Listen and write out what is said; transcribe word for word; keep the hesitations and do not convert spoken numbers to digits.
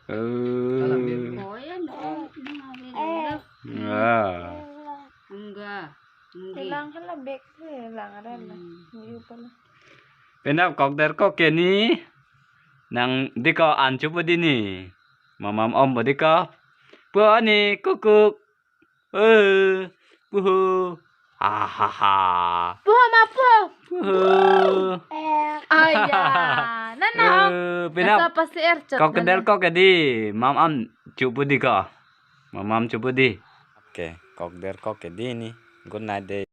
Eh. Koya no, no, no, no. Ah. Enggak. Enggak. Lang hala bag se lang ada la. Hmm. Ni upala. Penap kokder kok ke ni. Nang di ko an chopo di ni. Mamam om po di ko. Po ni kukuk. Eh, puhu. Ahaha. Puhu ma puhu. Puhu. Aya. Nana. Eh, penap. Asa pasi er chot kokder nana. Kok ke di. Mamam chopo di ko. Mamam chopo di. Oke, kokder kok ke di ni. Good night de.